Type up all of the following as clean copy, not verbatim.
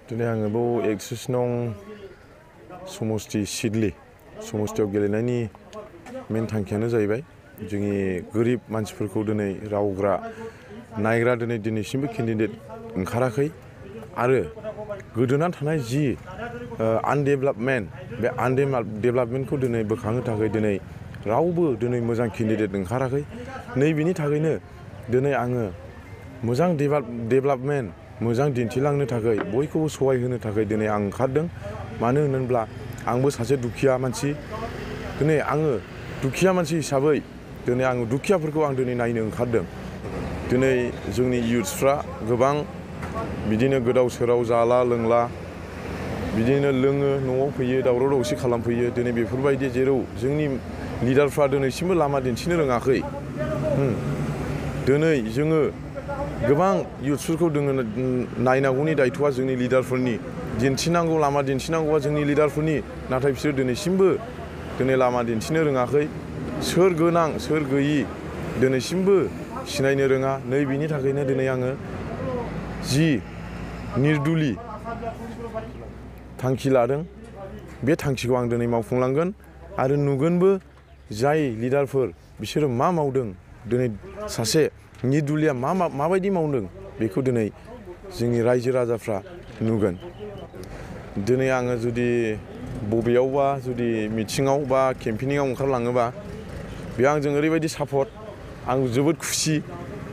दिनै आङो बाव 31 नं समस्ति सिडली समस्तियाव गेलेनायनि मेन थांखियानो जाहैबाय जोंनि गोरिब मानसिफोरखौ दिनै रावग्रा नायग्रा दिनैसिमबो केन्डिडेट ओंखाराखै आरो गोदोना थानाय जि आनडेभेलपमेन्ट बे आनडेभेलपमेन्टखौ दिनै बोखांनो थाखाय दिनै रावबो दिनै मोजां केन्डिडेट ओंखाराखै नैबेनि थाखायनो दिनै आङो मोजां डेभेलपमेन्ट मोजां दिन्थिलांनो थाखाय बयखौबो सहाय होनो थाखाय दिनै आं ओंखारदों मानो होनोब्ला आंबो सासे दुखिया मानसि दिनै आङो दुखिया मानसि हिसाबै दिनै आङो दुखियाफोरखौ आं दिनै नायनो ओंखारदों दिनै जोंनि इयुथ्सफ्रा गोबां बिदिनो गोदाव सोराव जाला लोंला बिदिनो लोङो न'आव फैयो दावराव दावसि खालामफैयो दिनै बेफोरबायदि जेराव जोंनि लिडारफ्रा दिनैसिमबो लामा दिन्थिनो रोङाखै दिनै जोङो गोबां इयुथ्सफोरखौ जोङो नायनांगौनि दायथ'आ जोंनि लिडारफोरनि दिन्थिनांगौ लामा दिन्थिनांगौआ जोंनि लिडारफोरनि नाथाय बिसोर दिनैसिमबो दिनै लामा दिन्थिनो रोङाखै सोर गोनां सोर गैयि दिनैसिमबो सिनायनो रोङा नैबेनि थाखायनो दिनै आङो जि निर्दुलि थांखि लादों बे थांखिखौ आं दिनै मावफुंलांगोन आरो नुगोनबो जाय लिडारफोर बिसोरो मा मावदों दिनै सासे निर्दुलिया माबायदि मावदों बेखौ दिनै जोंनि रायजो राजाफ्रा नुगोन दिनै आङो जुदि बबेयावबा जुदि मिटिङाव बा केम्पेनिङाव ओंखारलाङोबा बेयाव आंजों ओरैबायदि सापर्ट आं जोबोद खुसि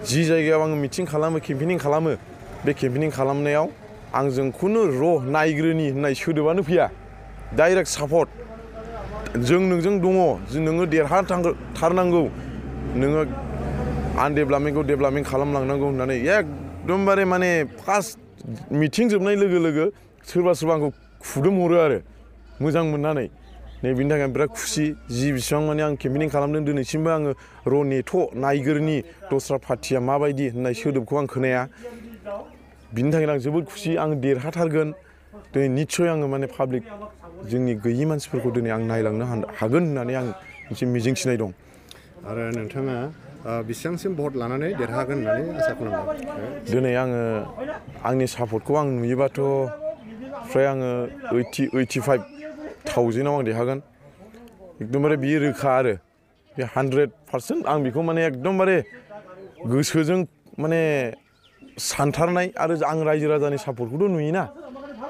जि जायगायाव आङो मिटिं खालामो केम्पेनिं खालामो बे केम्पेनिं खालामनायाव आंजों खुनु नायग्रोनि होननाय सोदोबानो फैया डाइरेक्ट सापर्ट जों नोंजों दङ नोङो देरहाथारनांगौ नोङो आनडेभेलपमेन्टखौ डेभेलपमेन्ट खालामलांनांगौ होननानै एकदमबारे माने फार्स्ट मिटिं जोबनाय लोगो लोगो सोरबा आंखौ खुदुमहरो आरो मोजां मोननानै नैबेनि थाखाय आं बिराद खुसि जि बिसिबां माने आं केम्पेनिं खालामदों दिनैसिमबो आङो नेथ' नायग्रोनि दस्रा पार्टिया माबायदि होननाय सोदोबखौ आं खोनाया बिनि थाखायनो आं जोबोद खुसि आं देरहाथारगोन दिनै निस्सय आङो माने पाब्लिक जोंनि गैयि मानसिफोरखौ दिनै आं नायलांनो हागोन होननानै आं मोनसे मिजिंथिनाय दं आरो नोंथाङा बेसेबांसिम भट लानानै देरहागोन होननानै आसा खालामदों दिनै आङो आंनि सापर्टखौ आं नुयोबाथ' फ्राय आङो 85,000 आं देरहागोन एकदमबारे बियो रोखा आरो बे 100% आं बेखौ माने एकदमबारे गोसोजों माने सानथारनाय आरो आं रायजो राजानि सापर्टखौथ' नुयोना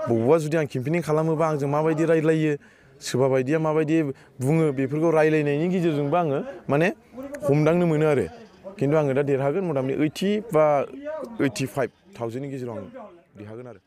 बबावबा जुदि आं केम्पेनिं खालामोबा आंजों माबायदि रायज्लायो सोरबा बायदिया माबायदि बुङो बेफोरखौ रायज्लायनायनि गेजेरजोंबो आङो माने हमदांनो मोनो आरो खिन्थु आङो दा देरहागोन मथा मथि 80 बा 85,000 नि गेजेराव आं देरहागोन आरो